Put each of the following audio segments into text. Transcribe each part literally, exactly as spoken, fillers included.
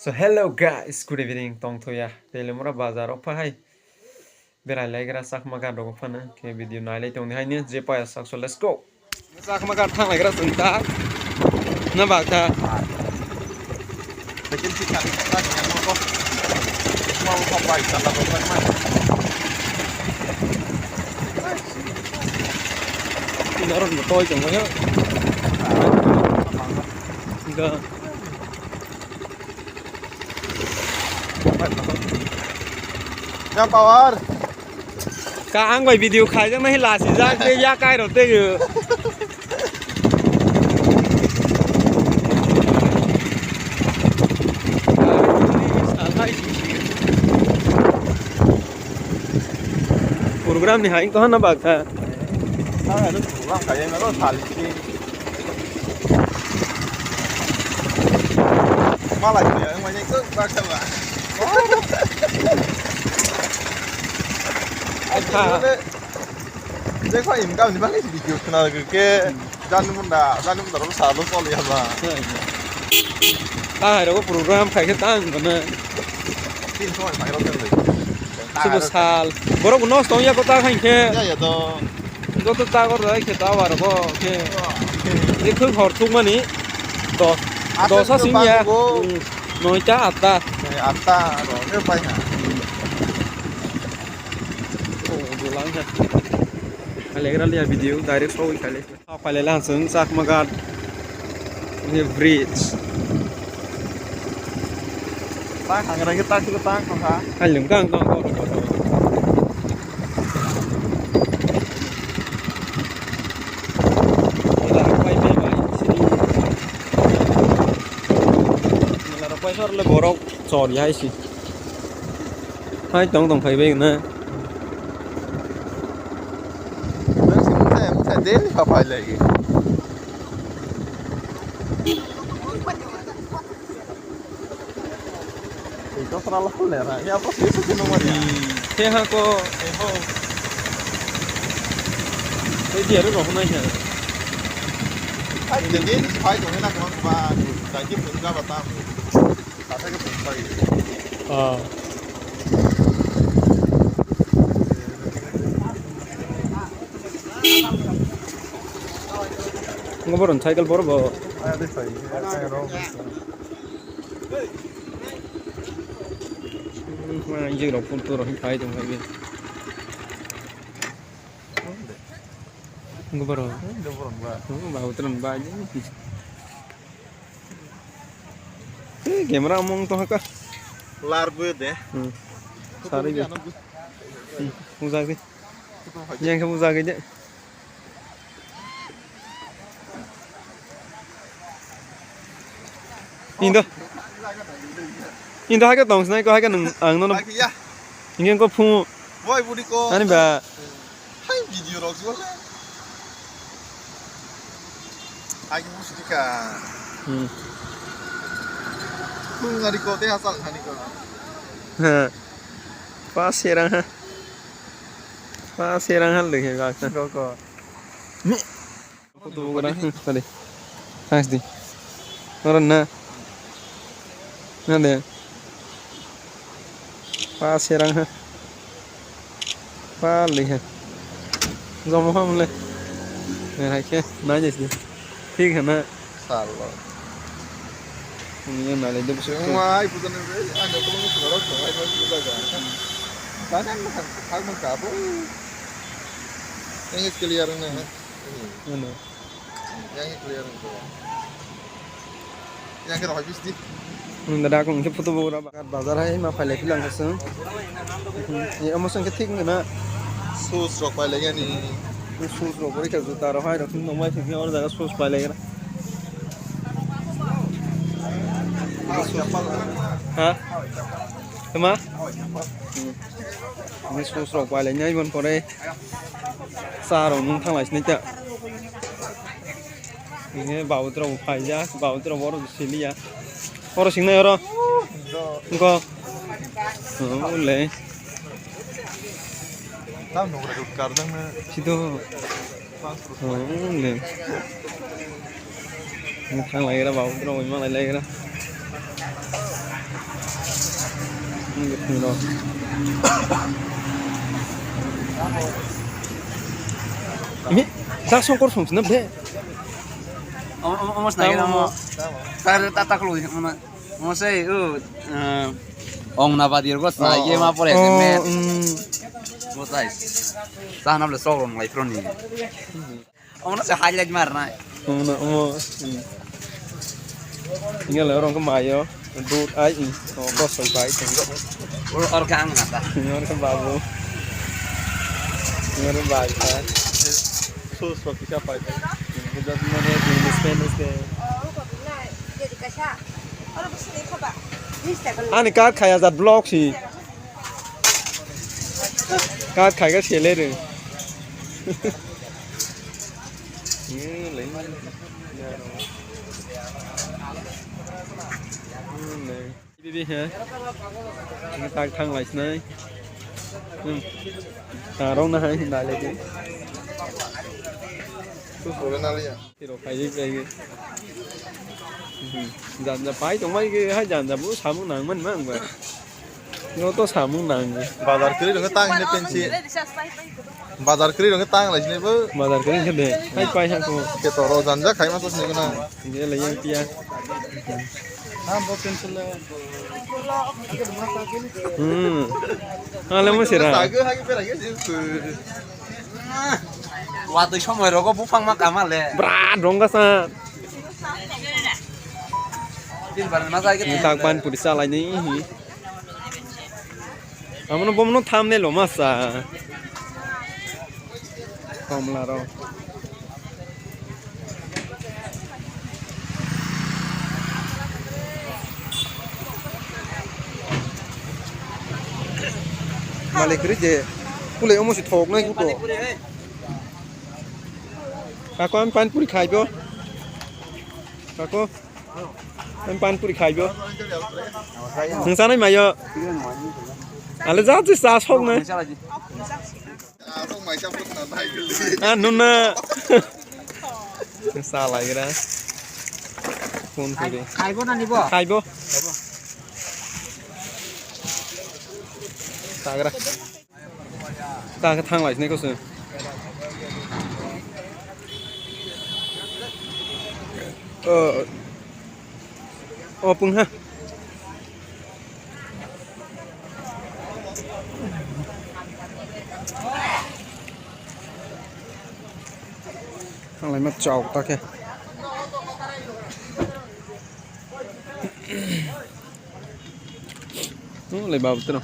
So hello guys, good evening, tongthoya Telemura bazar o phai berai laigra Chakma ghat rok phano khe video nailai tongdi haini je paya sakso, let's go. Chakma ghat thang laigra chwng ta na ba ta. Norok no toi tongma ya. Ga. Yang power. Ka ang bai video khaijak nai lasi jak je ya kai ro te yo. Program ni hai ko na ba kha. Ang aro program khaijak na ro sali. Malai ya, ang mai ko ba kha ba. Ai kha. Jekwa income ni bagwi video khna ke jani munda, jani munda ro salo choli ya ba. Ta hai ro program khai khe tang bana. Tin soi mai ro tang. Subo sal. Borok no stong ya ko ta khai khe. Ya ya do. Joto ta gor dai khe ta war go khe. Je khung hor thuk mani. Dos. Asa dos a sing ya. Go. Hmm. Noita atta. Noita atta ro ne pai ha. Oh, bulang ha. Khalegra liya video direct show khale. Khale lang sung Chakma ghat. Ini bridge. Tang hangra kita kita tang kha. Halim kang kang kang. Ila pai pai bai sini. Ila pai sor le borok chor ya isi. Hai tong tong phai bai na. Nang si mungsa ya mungsa daily pa phai lagi. Ito sera lo le ra. Ya apa sih sih nunggu ya. He ha ko. He ho. He dia ro ko na ya. Hai daily phai tong na ko ba. Dai ki pun ga ba ta. Ah. Ngo boron cycle boro bo. Injik rok pun tu rohi phai tong phai. Ngo boron. Ngo boron ba. Ngo ba utron ba. Eh, camera among tong haka. Lar bu de. Hmm. Sari de. Hmm. Mujak de. Yang ke mujak de. Indo. Indo haka tong snai ko haka nung ang no. Haka ya. Ingke ko phungo. Boy budi ko. Ani ba. Hai video rok si wala. Agi musti ka. Hmm. Kung ngari ko te hasal hani ko. Ha. Pa serang ha. Pa serang ha lagi ka. Ko ko. Ni. Photo bugra, hmm, tadi. Thanks di. Ora na. Na de. Pa serang ha. Pa li ha. Jomo ham le. Ne hai ke na jesi. Thik hai na. Salo. Ni na le de. Wai puja ne re. Ane ko mo sura ko ai ko puja ga. Ba kan ma kan. Thak ma ka bo. English clear na. Ano? Yang clear ko. Yang kira habis di. Nung da dakung ke photo bo ra ba. Bazar hai ma phailai philang kasung. Ye amo sung ke thik na. Shoes rok phailai yani. Shoes rok bori ka juta rok hai rok nung mai thik or jaga shoes phailai na. Ha? Tama? Ni shoes rok phailai nai mon pore. Cha rok nung thanglai sini ta. Ini baut rok phaijak, baut rok oro siliya. Oro singnai oro. Engko. Oh, le. Tam nokra rok kardang na. Sido. Oh, le. Ini thanglai gra baut rok ima lai lai gra. Ini dak songkor song sini deh. Omo, omo, omo snai omo. Tar, ta, ta, klo, omo, omo sei, o, eh, ong na badir go snai, ye ma pore, oh, me. Mo sai. Sa na ble sogro ngai pro ni. Omo se highlight mar nai. Omo, omo. Inga le rong ko mayo. Dud ai, o, bosoi bai tong. Or, or ka ang nata. Or ka babu. Or bai bai. Sus pa kisa pai. Kita mana di Spanish de. Ani card khaya jat block si. Card khaya sele re. Bibi he. Ini tak thang lai sinai. Hmm. Tarong na hai nai lagi. Tu sore na liya. Tiro khai khai. Hmm. Janja pai tong mai ke hai janja bu samung nang man mang ba. No to samung nang. Bazar kiri dong tang ini pensi. Bazar kiri dong tang lai sini bu. Bazar kiri ke de. Hai pai ha ko. Ke toro janja khai ma to sini na. Ini le yang tia. Hmm. Ale mo sira. Watwi somoi rogo buphang ma kama le. Bra dongga sa. Tin bar ma sa ke. Tak pan puri salai ni. Amono bomno thumbnail o masa. Komla rok. Malik ri je. Pule omo si thok nai kuto. Kako, ami pani puri khaibo. Kako. Ang pani puri khaibo. Nung sanai mayo. Ale ja chi sa sok na. Ah, nuna. Sa lai gra. Phone kuri. Khaibo na nibo? Khaibo. Sagra. Ta khe thang lai sinai kosong. O, o pung ha. Thang lai ma chao ta khe. Hmm, lai babu tro.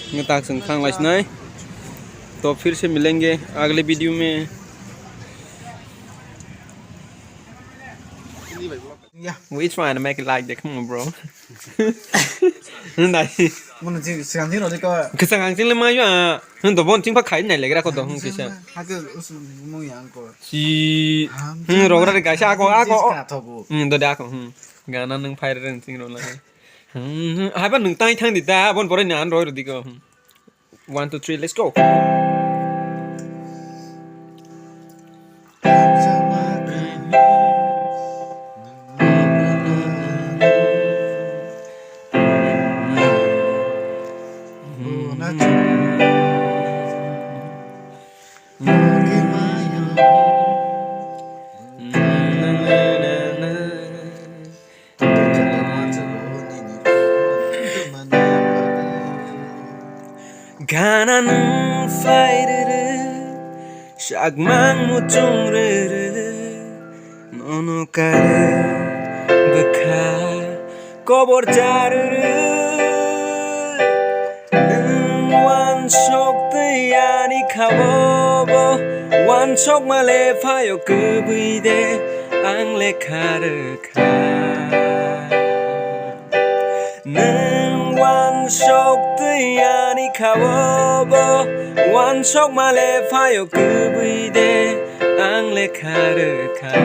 Nge tak seng khang lai sinai. To phir se milenge agle video me. Which one? Make it like that. Come on, bro. Nai. Mono jing, sigang jing rodi ko. Kesang ang jing le mayo. Hwn do bon jing pa khai nai legra ko do hwn kisa. Hake usum mung yang ko. Si. Hwn rogra de gaisa ako, ako. Jis ka thobu. Hwn do de ako. Hwn. Gana nung phai reng jing ro la. Hwn, hwn. Hai ba nung tai thang di da. Bon bore nan roi rodi ko. Hwn. One, two, three, let's go. Gana nung phai rwrw, sakmang muchung rwrw, nono karwi bwkha kobor cha rwrw. Nwng wansok twi ani kha-o bo, wansokma le phaio kwbwi de, ang le kha rwkha. Nwng wansok twi ani kha-o bo, wansokma le phaio kwbwi de, ang le kha rwkha.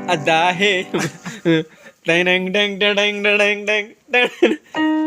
Ada he. Dang dang dang dang dang dang dang.